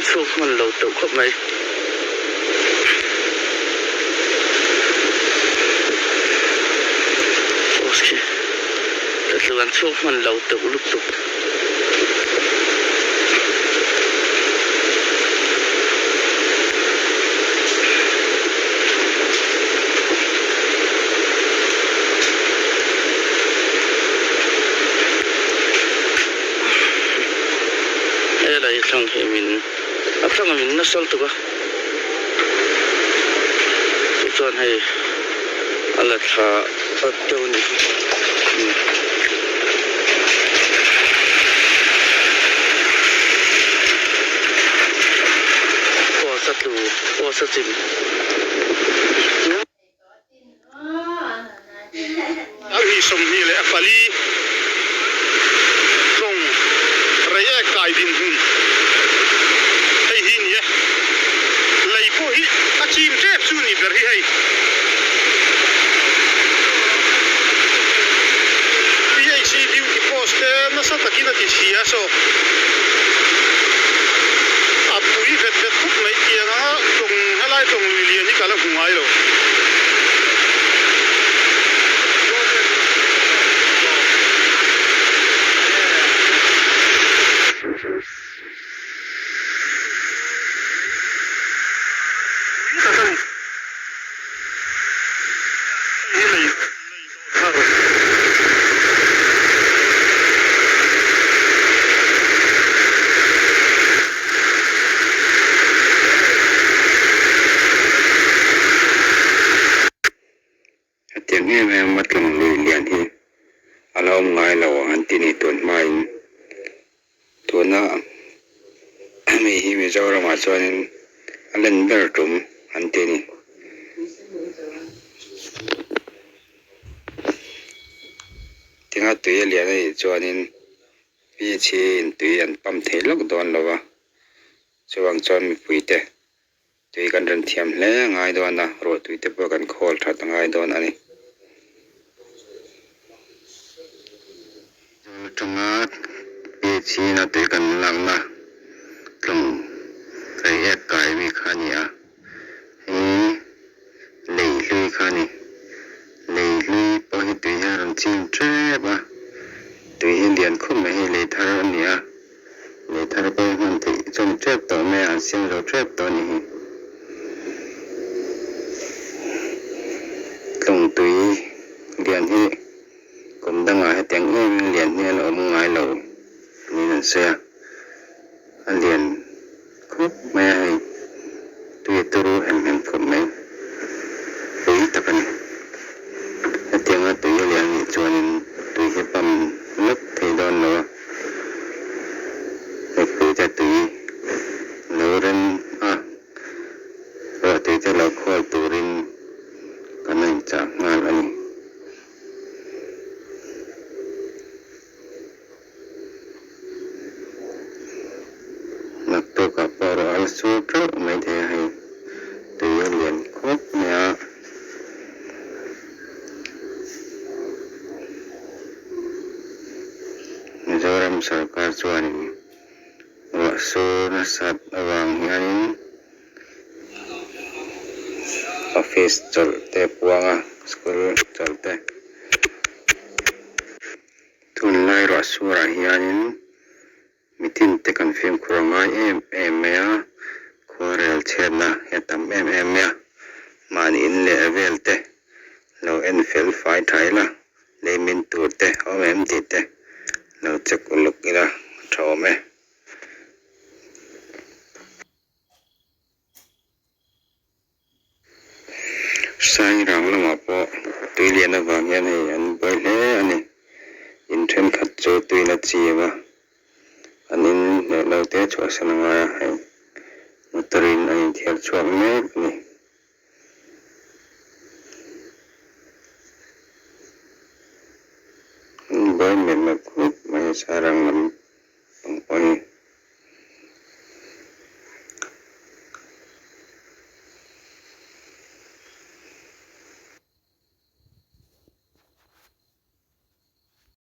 An chhuak hman lo teuh khawp mai. Post khi tlu an chhuak hman lo teuh lutuk. Helai thlang hi min a thlang a min nasa lutuk a tichuan hei a la thla at deuh a nih hi. Post a tlu post a chim. Arhi 24 tlawng Reiek kai dinhmun hei hi ni e. Lei pawh hi a chim tep chu ni ber hi hei. PHC duty post te nasa takin a ti chhia saw a pui vet vet khawp mai tiang anga tlawng helai tlawng lui lian hi ka la hmu ngai lo. Hetiang em em a tlawng lui lian hi a la awm ngai lo ang an ti ni tun hmain tuna mi hi Mizoramah chuanin a len ber tum an ti ni. Tinga tui a lian a nih chuanin beach hi intui an pump thei lawk dawn lo va, chuvang chuan mipuite Tui kan rawn thiam hle a ngai dawn a, ruahtui te pawh kan khawl that a ngai dawn a ni. Zawl atanga PHC-na tui kan lakna tlawng reiek kai mi kha a ni a, hei lei hlui kha a ni. Lei hlui pawh hi tui hian a rawn chim tep a, tui hi lian khawp mai hi lei thar a ni a. Lei thar pawh hman theih chuan tep tawh mai a, an siam zo tep tawh a nih hi. Tlawng tui lian hi kum dangah hetiang em em lian hi a la awm ngai lo niin an sawi a, a lian khawp mai a hei, tui a turu hem hem khawp mai, pui tak a ni. Hetianga tui a lian nih chuanin tui hi pump lawk thei dawn lo a. Mipuite tui lo rem a, ruahtuite lo khawl turin kan a inchah nghal a ni. Naktukah pawh ruah a la sur teuh mai thei a hei, tui a lian khawp mai a. Mizoram sorkar chuanin ruah sur nasat avang hianin office chawlh te puang a, school chawlh te. Tunlai ruah surah hianin Mitin te kan fimkhur a ngai em em mai a, khuarel chhiatna hi a tam em em mai a, mahni in leh vel te lo en fel fai tha ila, lei min tur te a awm em tih te lo check uluk ila a tha awm e. Sairang lamah pawh tui lian avang hian hei an buai hle a ni. In thenkhat chu tuin a chim a, an in hneh lo te chhuahsan a ngai a, hei motor in an inthiar chhuak mek a ni. An buai mep mep khawp mai a Sairang lam pang pawh hi.